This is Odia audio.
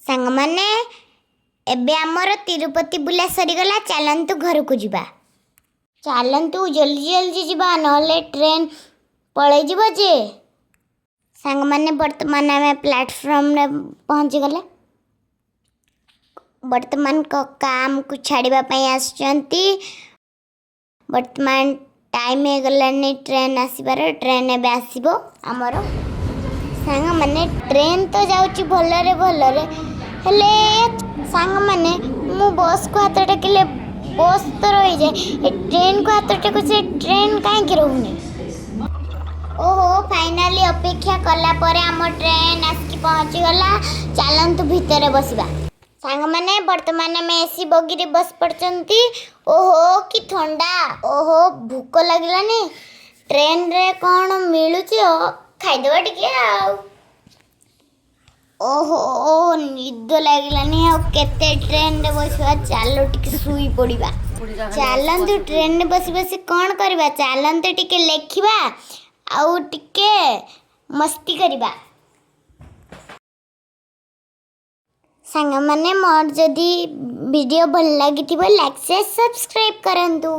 ସାଙ୍ଗମାନେ, ଏବେ ଆମର ତିରୁପତି ବୁଲା ସରିଗଲା। ଚାଲନ୍ତୁ ଘରକୁ ଯିବା। ଚାଲନ୍ତୁ, ଜଲ୍ଦି ଜଲ୍ଦି ଯିବା, ନହେଲେ ଟ୍ରେନ୍ ପଳେଇଯିବ ଯେ। ସାଙ୍ଗମାନେ, ବର୍ତ୍ତମାନ ଆମେ ପ୍ଲାଟଫର୍ମରେ ପହଞ୍ଚିଗଲେ। ବର୍ତ୍ତମାନ କକା ଆମକୁ ଛାଡ଼ିବା ପାଇଁ ଆସୁଛନ୍ତି। ବର୍ତ୍ତମାନ ଟାଇମ୍ ହେଇଗଲାଣି ଟ୍ରେନ୍ ଆସିବାର। ଟ୍ରେନ୍ ଏବେ ଆସିବ ଆମର। ସାଙ୍ଗମାନେ, ଟ୍ରେନ୍ ତ ଯାଉଛି ଭଲରେ ଭଲରେ, ହେଲେ ସାଙ୍ଗମାନେ, ମୁଁ ବସ୍କୁ ହାତ ଟେକିଲେ ବସ୍ ତ ରହିଯାଏ, ଏ ଟ୍ରେନ୍କୁ ହାତ ଟେକୁଛି, ଟ୍ରେନ୍ କାହିଁକି ରହୁନି? ଓହୋ, ଫାଇନାଲି ଅପେକ୍ଷା କଲା ପରେ ଆମ ଟ୍ରେନ୍ ଆସିକି ପହଞ୍ଚିଗଲା। ଚାଲନ୍ତୁ ଭିତରେ ବସିବା। ସାଙ୍ଗମାନେ, ବର୍ତ୍ତମାନ ଆମେ ଏସି ବଗିରେ ବସି ପଡ଼ିଛନ୍ତି। ଓହୋ, କି ଥଣ୍ଡା! ଓହୋ, ଭୋକ ଲାଗିଲାନି। ଟ୍ରେନ୍ରେ କ'ଣ ମିଳୁଛି? ଓ, ଖାଇଦେବା ଟିକେ ଆଉ। ଓହୋ, ନିଦ ଲାଗିଲାନି। ଆଉ କେତେ ଟ୍ରେନ୍ରେ ବସିବା? ଚାଲ ଟିକେ ଶୋଇ ପଡ଼ିବା। ଚାଲନ୍ତୁ, ଟ୍ରେନ୍ରେ ବସି ବସି କ'ଣ କରିବା? ଚାଲନ୍ତୁ ଟିକେ ଲେଖିବା ଆଉ ଟିକେ ମସ୍ତି କରିବା। ସାଙ୍ଗମାନେ, ମୋର ଯଦି ଭିଡ଼ିଓ ଭଲ ଲାଗିଥିବ, ଲାଇକ୍, ସେୟାର, ସବସ୍କ୍ରାଇବ୍ କରନ୍ତୁ।